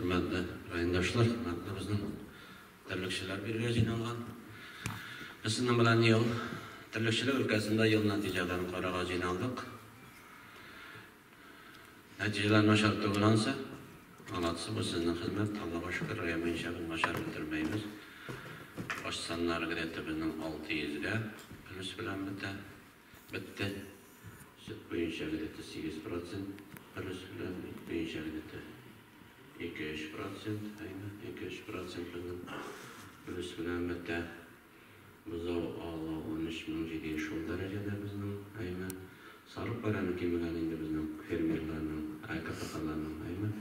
Хөрмәтле райондашлар, хөрмәтле безнең терлекчеләр биргә җыйналган. Без сезнең белән ел терлекчелек өлкәсендә ел нәтиҗәләрен карарга җыйналдык. Нәтиҗәләр начар түгел ансы. Молодцы, бу сезнең хезмәт. Аллага шөкер, район буенча без начар бетермәйбез. Баш саннары где-то безнең 600гә плюс белән бетә. Бетте. Сөт буенча где-то 8% плюс белән, ит буенча где-то 2-3%, әйме, 2-3% безнең плюс белән бетә. Бозау алу 13 700 шул дәрәҗәдә безнең, әйме. Сарык бәрәне кимегән инде безнең фермерларның, КПКларның, әйме.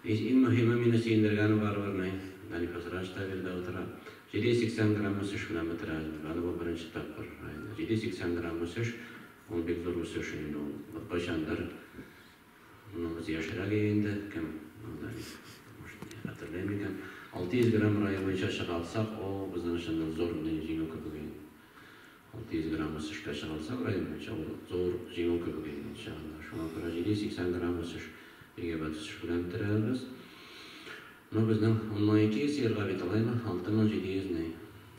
Иң мөһиме мине сөендергәне барыбер ни, Дәниф Хәзрәч та биредә утыра. 780 грамм үсеш белән бетерәбез без. Әле бу беренче тапкыр районда. 780 грамм үсеш, ул бик зур үсеш инде ул. Бер кайчандыр, ну, без яшьрәк инде, кем, ну, Дәниф, может, хәтерләми икән. 600 грамм район буенча чыга алсак, о, безнең өчен ул зур ни, җиңү кебек инде. 600 грамм үсешкә чыга алсак район буенча, ул зур җиңү кебек инде чагында. Шуңа күрә 780 грамм үсеш, бик әйбәт үсеш белән бетерәбез. Ну, безнең 10 200 сыерга бит алаймы, 6700 ни,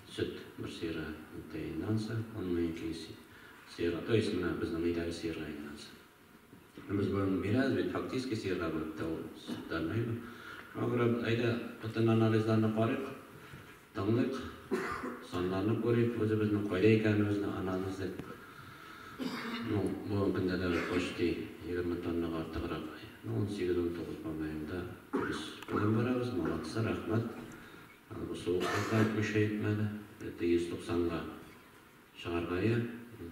сөт бер сыерга бетә инде ансы, 10 200 сыерга, то есть менә безнең өйдәге сыерга инде ансы. Без бүген бирәбез бит, фактически сыерга бүлеп тә ул сөтләрне, әйме. Шуңа күрә әйдә бөтен анализларны карыйк, тыңлыйк, саннарны күрик, үзебезнең кайда икәнебезне анализ итеп. Ну, бүгенге көндә дә почти 20 тоннага артыграк, ну, 18-19, по-моему, да, плюс белән барабыз, молодцы, рәхмәт. Бу суыклар да мешать итмәде. Это 190га чыгарга я,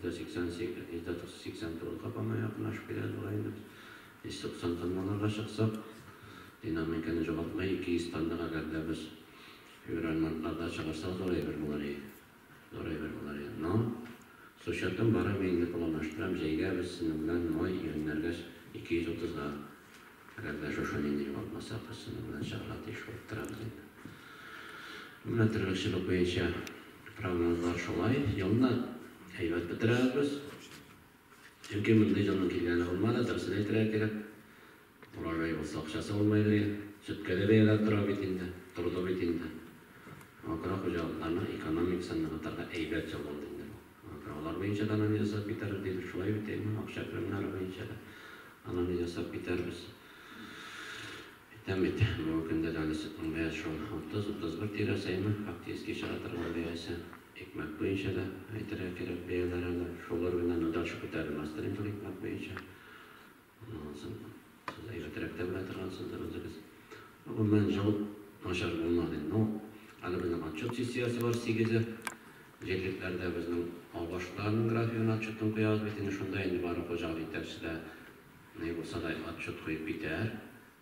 188, 189га, по-моему, якынлашып киләбез бугай инде без. 190 тонналарга чыксак, динамиканы югалтмай 200 тоннага әгәр дә без февраль мартларда чыгарсак, зур әйбер булыр иде. Зур әйбер булыр иде. Но с учетом бары мин инде планлаштырам, җәйгә без сезнең белән май, июньнәргә 230га әгәр дә шушы нинди югалтмасак, без сезнең белән чыгарга тиеш булып торабыз инде. Менә терлекчелек буенча прогнозлар шулай. Елны әйбәт бетерәбез без. Чөнки мондый елның килгәне булмады, дөресен әйтергә кирәк. Урожай булса, акчасы булмайды. Сөткә дә бәяләр тора бит инде, торды бит инде. Шуңа күрә хуҗалыкларның экономикасын ныгытырга әйбәт ел булды инде бу. Шуңа күрә алар буенча да анализ ясап китәрбез дибез, шулай бит әйме, акча керемнәре буенча да анализ ясап китәрбез. Әйтәм бит, бүгенге көндә дә әле сөтнең бәясе шул 30-31 тирәсе әйме, фактически чыга торган бәясе. Икмәк буенча да әйтергә кирәк, бәяләр әле шул уровеньнән, но дальше күтәрелмәстер инде ул икмәк буенча. Ансын сез әйбәтрәк тә белә торгансыздыр үзегез. Гомумән, ел начар булмады. Ну, әле безнең отчет сессиясе бар 8-е. Җирлекләрдә безнең авыл башлыкларының графигын, отчетын куябыз бит инде. Шунда инде бары хуҗалык җитәкчесе дә ни булса да отчет куеп китәр.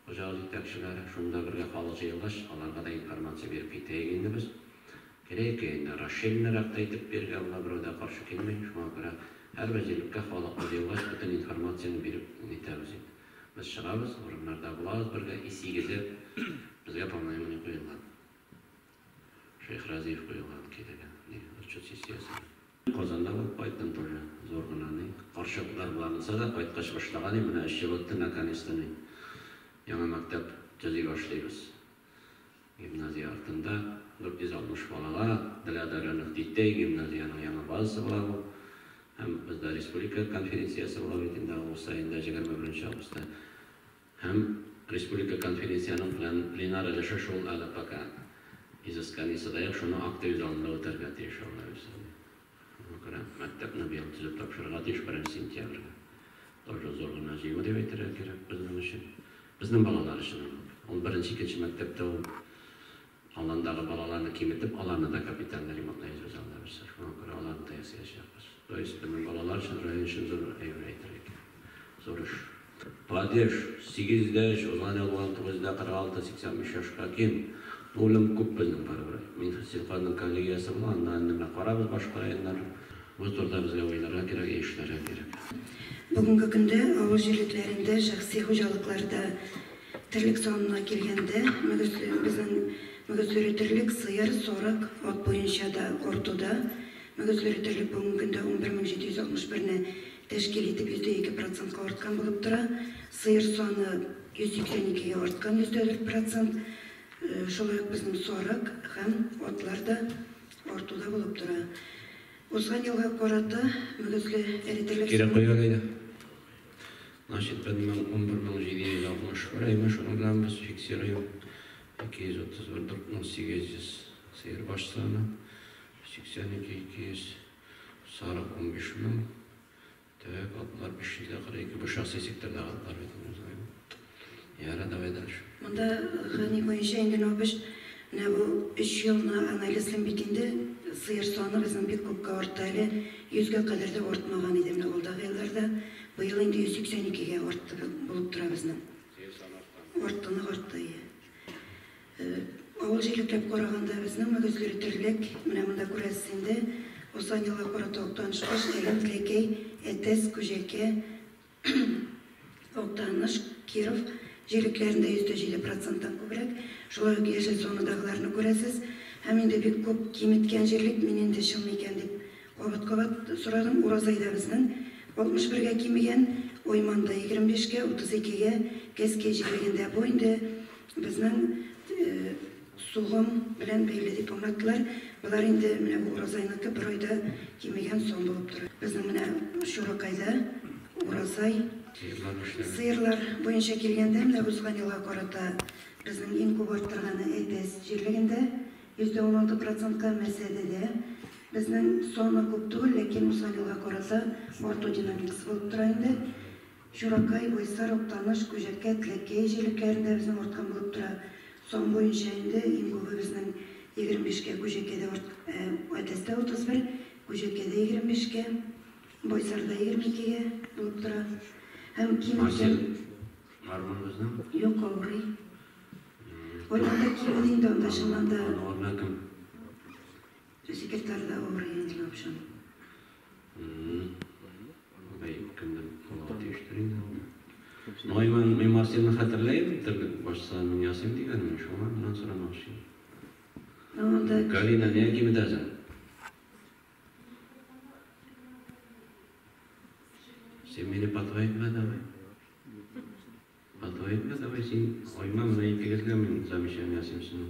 Хуҗалык җитәкчеләре шунда бергә халык җыелгач, аларга да информация биреп китәйек инде без. Кирәк инде расширенныйрак та итеп бирергә була, берәү дә каршы килми. Шуңа күрә һәрбер җирлеккә халыкны җыелгач, бөтен информацияне биреп нитәбез инде. Без чыгабыз, урыннарда булабыз бергә, и 8-е безгә, по-моему, ни куелган. Шәйхразиев куелган килергә, ни, отчет сессиясенә. Казанда булып кайттым тоже, зур гына ни. Каршылыклар булса да, кайткач башлаган идем, менә 3 ел үтте, наконец-то ни. Яңа мәктәп төзи башлыйбыз. Гимназия артында 460 балага для одаренных детей гимназиянең яңа базасы була бу. Һәм бездә республика конференциясе була бит инде август аенда, 21 августта. Һәм республика конференциянең пленар өлеше шул әле пока изыскание юк, шуны актовый залында үтәргә тиеш Алла бирсә. Шуңа күрә мәктәпне быел төзеп тапшырырга тиеш 1 сентябрьгә. Тоже зур гына җиңү дип әйтергә кирәк безнең өчен. Безнең балалар өчен ул. Ул беренче, икенче мәктәптә ул аландагы балаларны киметеп, аларны да капитальный ремонтлайбыз без Алла бирсә. Шуңа күрә аларны да ясаячакбыз. То есть безнең балалар өчен, район өчен зур әйбер әйтергә кирәк. Зур эш. Падеж 8,3, узган ел булган 9,46, 85 яшькә ким. Үлем күп безнең барыбер. Минсельхозның коллегиясе була, анда инде менә карабыз башка районнар. Бу турыда безгә уйларга кирәк, эшләргә кирәк. Бүгенге көндә авыл җирлекләрендә шәхси хуҗалыкларда терлек санына килгәндә, мөгезле безнең мөгезле терлек сыер, сарык, ат буенча да артуда. Мөгезле терлек бүгенге көндә 11 761-не тәшкил итеп, 2% арткан булып тора. Сыер саны 182-гә арткан 104%. Шулай ук безнең сарык һәм атлар да артуда булып тора. Узган елга карата мөгезле эре терлек Кире куя әйдә. Значит, 11761 әйме, шуның белән без фиксируем 231 4800 сыер баш саны, 82 200, сарык 15 мең, так, атлар 542, бу шәхси сектордагы атлар бит инде. Яра, давай дальше. Монда гани буенча инде без менә бу 3 елны анализлыйм бит инде, сыер саны безнең бик күпкә артты әле, 100гә кадәр дә артмаган иде менә алдагы елларда. Быел инде 182-гә артты булып тора безнең. Сыер саны арткан. Арттыны артты. Авыл җирлекләп караганда безнең мөгезле терлек, менә монда күрәсез инде, узган елга карата Актаныш, Әлем, Теләкәй, Әтәс, Күҗәкә, Актаныш, Киров җирлекләрендә 107%-тан күбрәк. Шулай ук яшел зонадагыларны күрәсез. Һәм инде бик күп киметкән җирлек, мин инде чын микән дип кабат-кабат сорадым. Уразайда безнең 61-гә кимегән, Ойманда 25-кә, 32-гә, Кәскәй җирлегендә. Бу инде безнең сугым белән бәйле дип аңлаттылар. Болар инде менә бу Уразайныкы бер айда кимегән сон булып тора. Безнең менә Шуракайда Уразай сыерлар буенча килгәндә, менә узган елга карата безнең иң күп арттырганы Әтәс җирлегендә 16%-ка, Мәсәдедә безнең саны күп түгел, ләкин узган елга карата арту динамикасы булып тора инде. Чуракай, Байсар, Актаныш, Күҗәкә, Теләкәй җирлекләрендә безнең арткан булып тора. Сан буенча инде иң күбе безнең 25-кә Күҗәкәдә, Әтәстә 31, Күҗәкәдә 25-кә, Байсарда 22-гә булып тора. Һәм Марсель бармы безнең? Юк, авырый. Ойманда кимеде инде, анда чыннан да. Аның орнына кем? Секретарь да авырый инде, в общем. Бәй, кемдер булырга тиештер инде ул. Ну, мин Марсельне хәтерләйм, терлек баш санын мин ясыйм дигәнмен, шуңа моннан сорамакчы. Анда Галина, нигә киметәсең? Син мине потвойтма давай. Потвойтма давай, син ойма, менә икегезгә мин замечание ясыйм синең.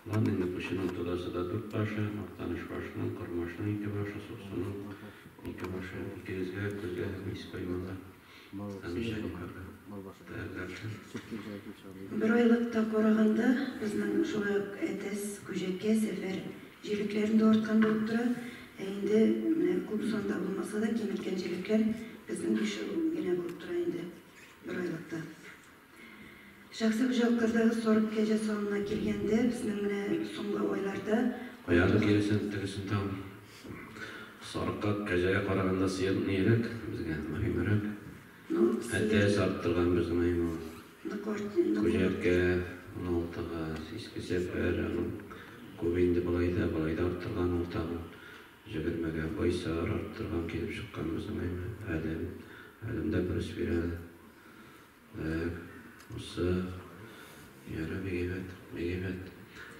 Ладно, инде Пучының тудасы да дүрт башы, Актаныш башының, Кормашның ике башы, Суксуның ике башы, икегезгә, күзгә, Иске Айманга замечание пока. Так, дальше. Бер айлыкта караганда безнең шулай ук Әтәс, Күҗәкә, Сәфәр җирлекләрендә арткан булып тора. Ә инде менә күп санда булмаса да киметкән җирлекләр безнең бишәү генә булып тора инде бер айлыкта. Шәхси хуҗалыклардагы сарык кәҗә санына килгәндә безнең менә соңгы айларда Каян киресен, тегесен там. Сарыкка, кәҗәгә караганда сыер нирәк безгә, мөһимрәк. Ну, Әтәс арттырган безнең айман. нык арт- нык Күҗәккә 16-га, Иске Сәфәр, аның күп инде болай да, болай да арттырган ул тагын. 20-гә Байсар арттырган килеп чыккан безнең айман. Әлем, әлемдә плюс бирә. Так, бусы яра бик әйбәт, бик әйбәт.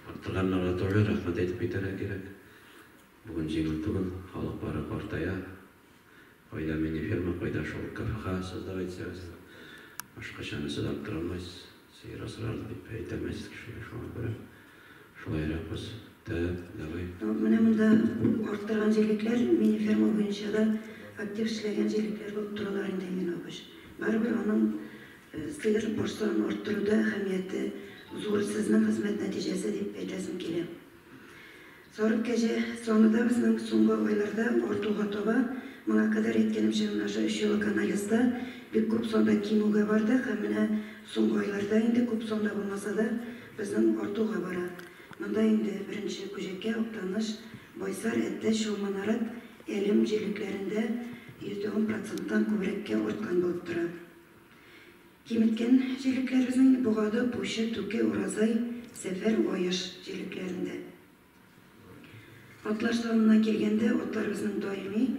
Арттырганнарга тоже рәхмәт әйтеп китәргә кирәк. Бүген җиңел түгел, халык бары картая. Кайда мини-ферма, кайда шул КФХ создавать итсәгез. Башкачаны сез арттыра алмайсыз. Сыер асрар дип әйтә алмайсыз кешегә, шуңа күрә шулайрак без. Так, давай. Ну, менә монда арттырган җирлекләр мини-ферма буенча да актив эшләгән җирлекләр булып торалар инде, Эмин абыш. Барыбер аның сыер баш санын арттыруда әһәмияте зур, сезнең хезмәт нәтиҗәсе дип әйтәсем килә. Сарык кәҗә саны да безнең соңгы айларда артуга таба. Моңа кадәр әйткәнемчә, менә ошо өч еллык анализда бик күп санда кимүгә барды һәм менә соңгы айларда инде күп санда булмаса да безнең артуга бара. Монда инде беренче Күҗәкә, Актаныш, Байсар, Әтәс, Чулман-Нарат, Әлем җирлекләрендә 10% күбрәккә арткан булып тора. Киметкән җирлекләр безнең Богады, Пучы, Түке, Уразай, Сәфәр, Лаеш җирлекләрендә. Атлар санына килгәндә, атлар безнең даими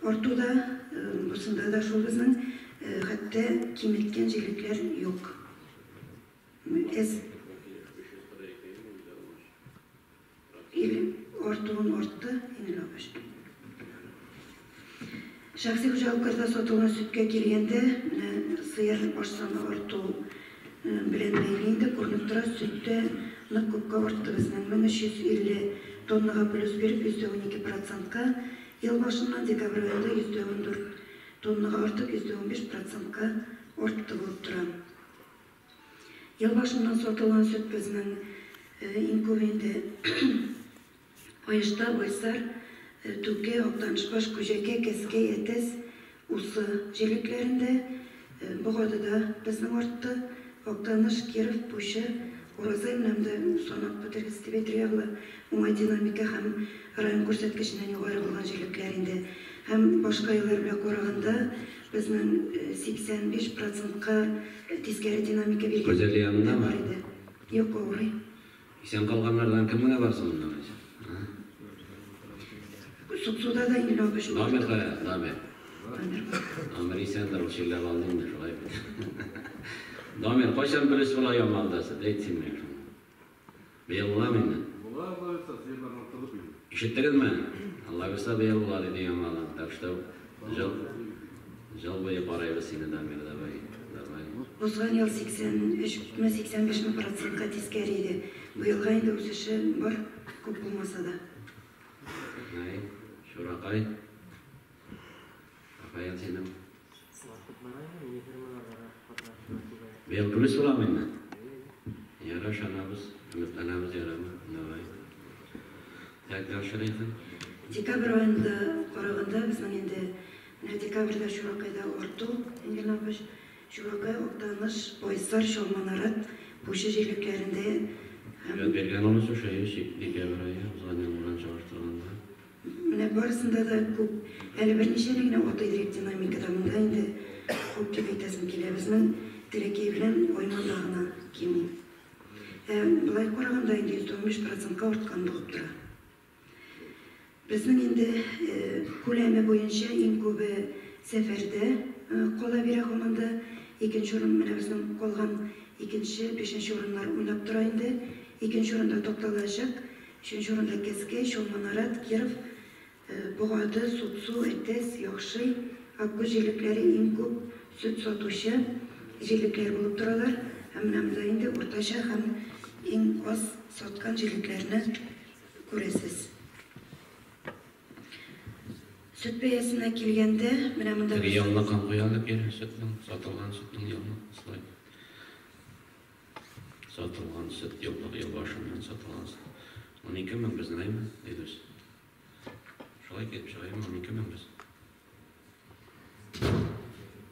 артуда, бусында да шул безнең, хәтта киметкән җирлекләр юк. Эз ил артуын артты, инде абыш. Шәхси хуҗалыкларда сатылган сөткә килгәндә, менә сыер баш саны арту белән бәйле инде күренеп тора, сөт тә нык күпкә артты безнең 1350 тоннага плюс биреп 12 процентка, ел башыннан декабрь аенда 14 тоннага артып 15 процентка артты булып тора. Ел башыннан сатылган сөт безнең иң күп инде Аешта, Байсар, Түке, Актанышбаш, Күҗәкә, Кәскәй, Әтәс, Усы җирлекләрендә, Богадыда безнең артты, Актаныш, Киров, Пучы, Уразай менә монда санап бетергесез дип әйтергә була. Уңай динамика һәм район күрсәткеченнән югары булган җирлекләр инде. Һәм башка еллар белән караганда безнең 85 процентка тискәре динамика биргән Гүзәл янындамы? бар иде. Юк, авырый. Исән калганнардан кем генә бар соң монда алайса? А? Суксуда да инде абыш. Дамир кая? Дамир. Дамир бар. Дамир исәндер, ул чирләп алды инде, шулай бит. Дамир, кайчан плюс була Ямалда сөт? Әйт син миңа шуны. Быел буламы инде? Була, Алла бирса, сыерларны арттырдык инде. Ишеттегезме? Алла бирса, быел була, диде Ямалдан. Так что жыл буе карайбыз сине, Дамир, давай, давай. Узган ел 83 ме 85 ме процентка тискәре иде. Быелга инде үсеше бар, күп булмаса да. Әй, Шуракай. Рафаэль синең. Быел плюс буламы инде? Яра, ышанабыз, өметләнәбез, ярамы? Давай. Так, дальше Рәйхан. Декабрь аенда караганда безнең инде менә декабрьдә Чуракайда арту, Энгель абыш, Чуракай, Актаныш, Байсар, Чалманарат, Пучы җирлекләрендә һәм Әйбәт биргән ул үсеш, әйе, декабрь ае узган ел белән чагыштырганда. Менә барысында да күп, әле берничәне генә атый дирек динамикада монда инде күп дип әйтәсем килә. Безнең Терекәй белән Айманда гына кими. Болай караганда инде 115 процентка арткан булып тора. Безнең инде күләме буенча иң күбе Сәфәрдә кала бирә һаман да. Икенче урын менә безнең калган икенче, бишенче урыннар уйнап тора инде. Икенче урында Такталачык, өченче урында Кәскәй, Чулманарат, Киров, Богады, Суксу, Әтәс, Яхшый, Аккүз җирлекләре иң күп сөт сатучы җирлекләр булып торалар. Һәм менә монда инде уртача һәм иң аз саткан җирлекләрне күрәсез. Сөт бәясенә килгәндә, менә монда Теге еллык куялык кире сөтнең, сатылган сөтнең еллык слайд. Сатылган сөт еллык, ел башыннан сатылган сөт. 12 мең безнең, әйме, Илдус? Шулай килеп чыга, әйме, 12 мең без.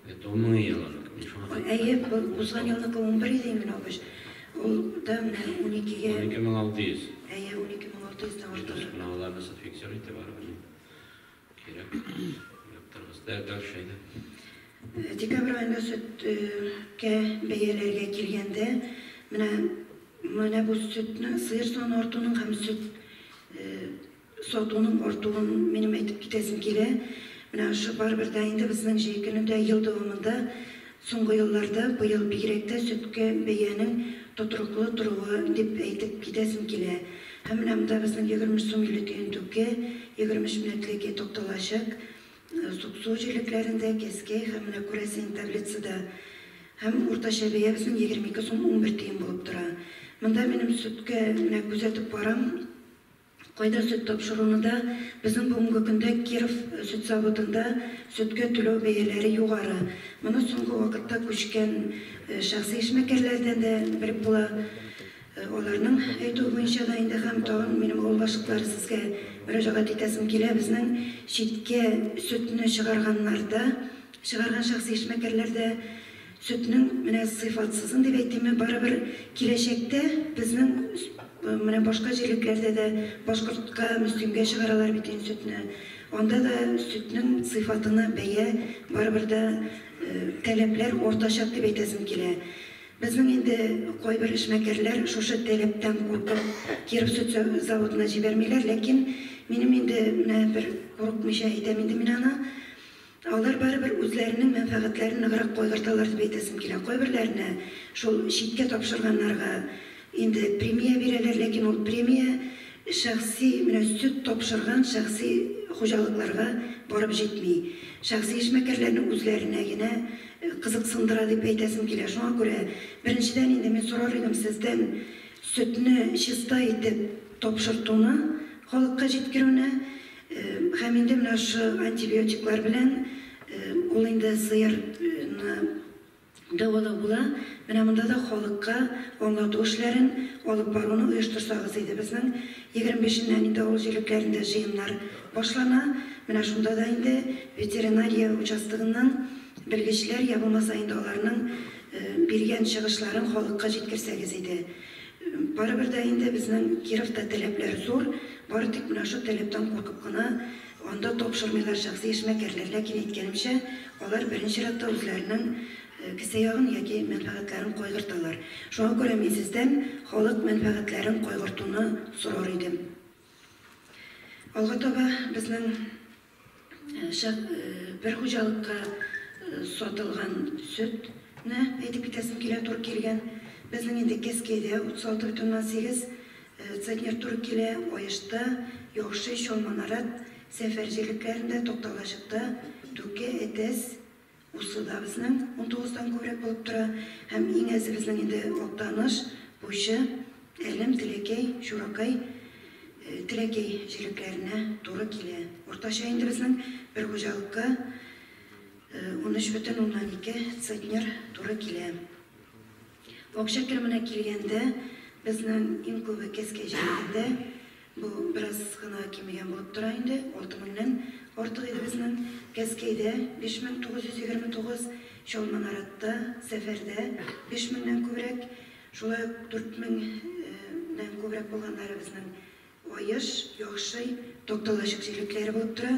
Это 10 мең еллык. Мин шуңа Әйе, был узган елныкы 11 иде инде абыш. Ул да менә 12-гә, 12 600. әйе, 12 600 тан Илдус, артыграк. менә аларны фиксировать итеп барып. Кирәк. Яптыргыз. Да, дальше әйдә. Декабрь аенда сөткә бәяләргә килгәндә, менә бу сөтне сыер саны артуның һәм сөт сатуның артуын минем әйтеп китәсем килә. Менә шу барыбер дә инде безнең җәй көнендә ел дәвамында соңгы елларда быел бигрәк тә сөткә бәянең тотрыклы торуы дип әйтеп китәсем килә. Һәм менә монда безнең 20 сум 50 тиен түке, 23 менәтлеке тукталачак. Суксу җирлекләрендә, Кәскәй һәм менә күрәсең таблицада һәм уртача бәя безнең 22 сум 11 тиен булып тора. Монда минем сөткә менә күзәтеп барам. Кайда сөт тапшыруны да безнең бүгенге көндә Киров сөт заводында сөткә түләү бәяләре югары. Моны соңгы вакытта күчкән шәхси эшмәкәрләрдән дә белеп була. Аларның әйтүе буенча да инде һәм тагын минем авыл башлыклары сезгә мөрәҗәгать итәсем килә. Безнең читкә сөтне чыгарганнарда, чыгарган шәхси эшмәкәрләрдә сөтнең менә сыйфатсызын дип әйтимме, барыбер киләчәктә безнең менә башка җирлекләрдә дә Башкортка, Мөслимгә чыгаралар бит инде сөтне. Анда да сөтнең сыйфатына бәя барыбер дә таләпләр артачак дип әйтәсем килә. Безнең инде кайбер эшмәкәрләр шушы таләптән куркып Киров сөт заводына җибәрмиләр, ләкин минем инде менә бер курыкмыйча әйтәм инде мин аны. Алар барыбер үзләренең мәнфәгатьләрен ныграк кайгырталар дип әйтәсем килә. Кайберләренә шул читкә тапшырганнарга инде премия бирәләр, ләкин ул премия шәхси менә сөт тапшырган шәхси хуҗалыкларга барып җитми. Шәхси эшмәкәрләрнең үзләренә генә кызыксындыра дип әйтәсем килә. Шуңа күрә беренчедән инде мин сорар идем сездән сөтне чиста итеп тапшыртуны, халыкка җиткерүне һәм инде менә шушы антибиотиклар белән ул инде сыерны дәвалау була. Менә монда да халыкка аңлату эшләрен алып баруны оештырсагыз иде. Безнең 25-ннән инде авыл җирлекләрендә җыеннар башлана. Менә шунда да инде ветеринария участогыннан белгечләр, я булмаса инде аларның биргән чыгышларын халыкка җиткерсәгез иде. Барыбер дә инде безнең Кировта таләпләр зур, бары тик менә шул таләптән куркып кына анда тапшырмыйлар шәхси эшмәкәрләр. Ләкин әйткәнемчә, алар беренче чиратта үзләренең кесә ягын яки мәнфәгатьләрен кайгырталар. Шуңа күрә мин сездән халык мәнфәгатьләрен кайгыртуны сорар идем. Алга таба безнең бер хуҗалыкка сатылган сөтне әйтеп китәсем килә, туры килгән. Безнең инде Кәскәйдә 36,8 центнер туры килә, Аешта, Яхшы, Чалманарат, Сәфәр җирлекләрендә, Токталашыкта, Түке, Әтәс, Усы да безнең 19-дан күбрәк булып тора. Һәм иң әзе безнең инде Актаныш, Пучы, Әлем, Теләкәй, Чуракай, Теләкәй җирлекләренә туры килә. Уртача инде безнең бер хуҗалыкка 13,2 центнер туры килә. Акча кеременә килгәндә, безнең иң күбе Кәскәй җирлегендә, бу бераз гына кимегән булып тора инде, 6 меңнән артык иде безнең. Кәскәйдә 5929, Чалманаратта, Сәфәрдә 5000-нән күбрәк, шулай ук 4000-нән күбрәк булганнары безнең Аеш, Яхшый, Токталашык җирлекләре булып тора.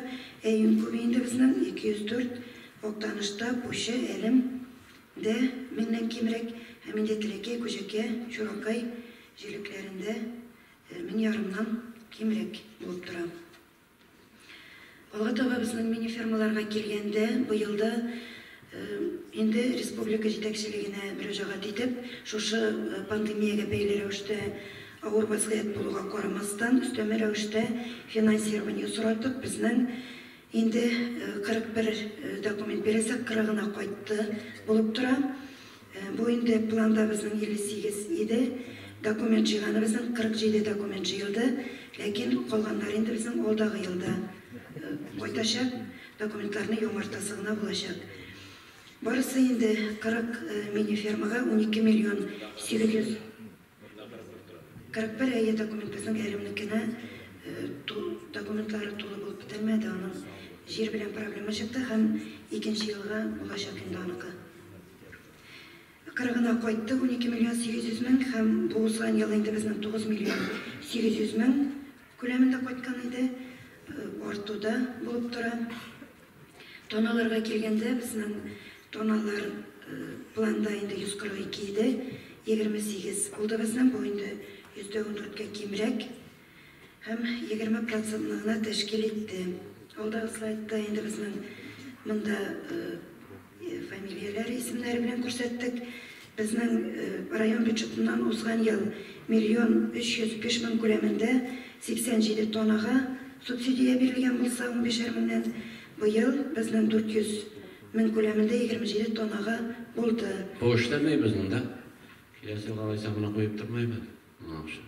Ә иң күбе инде безнең 204 Актанышта, Пучы, Әлем дә меңнән кимрәк, һәм инде Теләкәй, Күҗәкә, Чуракай җирлекләрендә 1500-нан кимрәк булып тора. Алга таба безнең мини-фермаларга килгәндә, быел да инде республика җитәкчелегенә мөрәҗәгать итеп, шушы пандемиягә бәйле рәвештә авыр вазгыять булуга карамастан, өстәмә рәвештә финансирование сораттык. Безнең инде 41 документ бирәсәк, 40-ына кайтты булып тора. Бу инде планда безнең 58 иде. Документ җыйганы безнең 47 документ җыелды, ләкин калганнары инде безнең алдагы елда кайтачак, документларны яңартасы гына булачак. Барысы инде 40 мини-фермага 12 миллион 800 41 әйе документ безнең Әлемнекенә документлары тулы булып бетермәде, аның җир белән проблема чыкты һәм икенче елга булачак инде аныкы. 40-ына кайтты 12 миллион 800 мең һәм бу узган ел инде безнең 9 миллион 800 мең күләмендә кайткан иде, артуда булып тора. Тоналарга килгәндә, безнең тоналар планда инде 142 иде, 28 булды безнең, бу инде %14-кә кимрәк һәм 20 процентны гына тәшкил итте. Алдагы слайдта инде безнең монда фамилияләре, исемнәре белән күрсәттек. Безнең район бюджетыннан узган ел 1 305 000 күләмендә 87 тоннага субсидия бирелгән булса, 15 меңнән, быел безнең 400 мең күләмендә 27 тоннага булды. Бу эшләмәй безнең да. Киләсе елга алайса моны куеп тормайбыз. Моңа акча.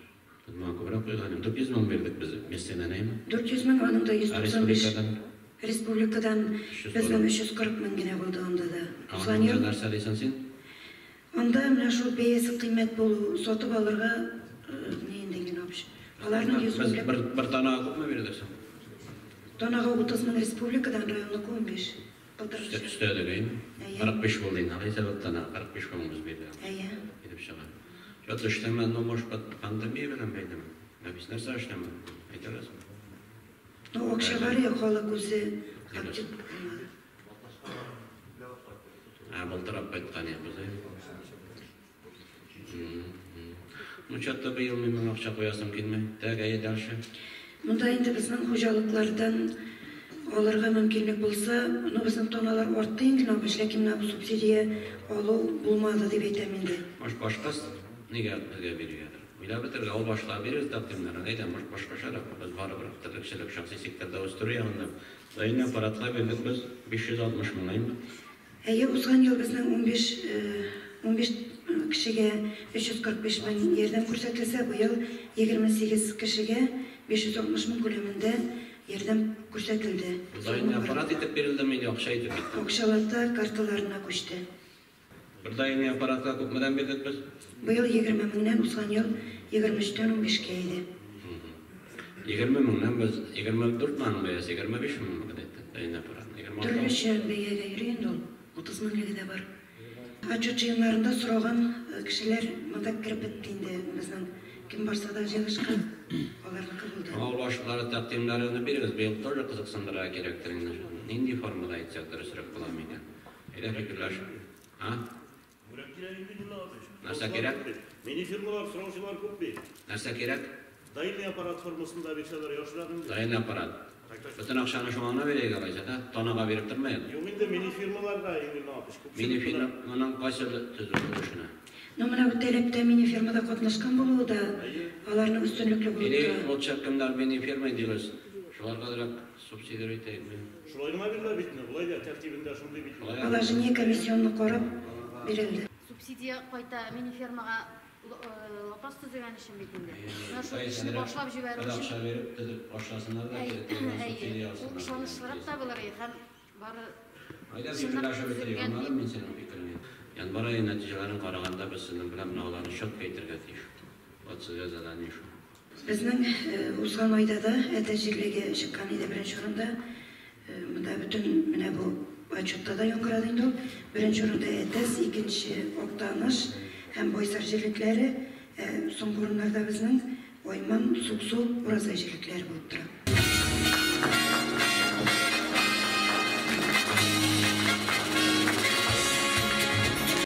Без моңа күбрәк куйган идек. 400 мең бирдек без местныйдан, әйме? 400 мең, аның да Ә 195 республикадан? Республикадан безнең 340 мең генә булды анда да. Узган Анда ел нәрсә дисең син? Анда менә шул бәясе кыйммәт булу, сатып алырга ни инде генә вообще. Аларның 100 Без меңләп бер тоннага күпме бирдек соң? Тоннага 30 мең республикадан, районныкы 15. Былтыр Өстәдек, әйме? Әйе. 45 булды инде. Алайса бер тонна 45 мең без бирдек. Әйе. Килеп чыга. Чат эшләмә, ну, может, пандемия белән бәйлеме? Нәфис нәрсә эшләмә? Әйтә аласыңмы? Ну, акча бар я, халык үзе актив булмады. Ә, былтыр алып кайткан идек без, әйме? Ну, чатта быел мин моңа акча куясым килми. Так, әйе, дальше. Монда инде безнең хуҗалыклардан алырга мөмкинлек булса, ну, безнең тоналар артты инде, но ләкин менә бу субсидия алу булмады дип әйтәм инде. Может, башка нигә безгә биргәдер? Уйлап бетерергә, авыл башлыгы бирегез тәкъдимнәрен. Әйдә, может, башкачарак. Без барыбер терлекчелек шәхси секторда үстерү ягында. Даими аппаратка бирдек без 560 мең, әйме? Әйе, узган ел безнең 15 кешегә 345 мең ярдәм күрсәтелсә, быел 28 кешегә 560 мең күләмендә ярдәм күрсәтелде. Даими аппарат итеп бирелдеме или акча итеп киттеме? Акчалата карталарына күчте. Бер даими аппаратка күпмедән бирдек без? Быел 20 меңнән, узган ел 23-тән 15-кә иде. 20 меңнән без 24 мең бәясе, 25 мең где-то даими аппарат. 26. Төрлечә бәягә йөри инде ул. 30 меңлеге дә бар. Отчет җыеннарында сораган кешеләр монда кереп бетте инде безнең. Кем барса да җыелышка, аларныкы булды. Авыл башлыклары тәкъдимнәрен бирегез, быел тоже кызыксындырырга кирәктер инде. Нинди формада әйтсәк дөресрәк була микән? Әйдә фикерләш. А? Бүләк кирәк инде, Нурулла абый. Нәрсә кирәк? Мини фирмалар сораучылар күп бит. Нәрсә кирәк? Даими аппарат формасында бирсәләр яхшырак инде. Даими аппарат. Бөтен акчаны шуңа гына бирәйек алайса да, танага биреп тормаек. Юк инде мини фирмаларга инде абый. Мини фирманың кайсы төзелешенә? Ну, менә бу таләптә мини фирмада катнашкан булуы да аларның өстенлекле булып Или тора. лучше кемнәр мини фирма дилез, шуларга да субсидия итәйек. Шулай гына бирелә бит инде. Болай да тәртибендә шундый бит. Шулай. Положение комиссионны карап бирелде. Субсидия кайта мини фермага лапас төзегән өчен бит инде. Менә шул эшне башлап җибәрү Бер акча өчен. биреп төзеп башласыннар да субсидия Ул алсыннар. ышанычлырак та булыр һәм бары Айда фикерләшеп бетерик, аңладым мин синең фикереңне. Январь ае нәтиҗәләрен караганда без сезнең белән менә аларны счетка әйтергә тиеш. Вот сезгә задание шул. Безнең узган айда да Әтәс җирлеге чыккан иде беренче урында. Монда бөтен менә бу отчетта да яңгырады инде ул. Беренче урында Әтәс, икенче Актаныш һәм Байсар җирлекләре, соңгы урыннарда безнең Айман, Суксу, Уразай җирлекләре булып тора.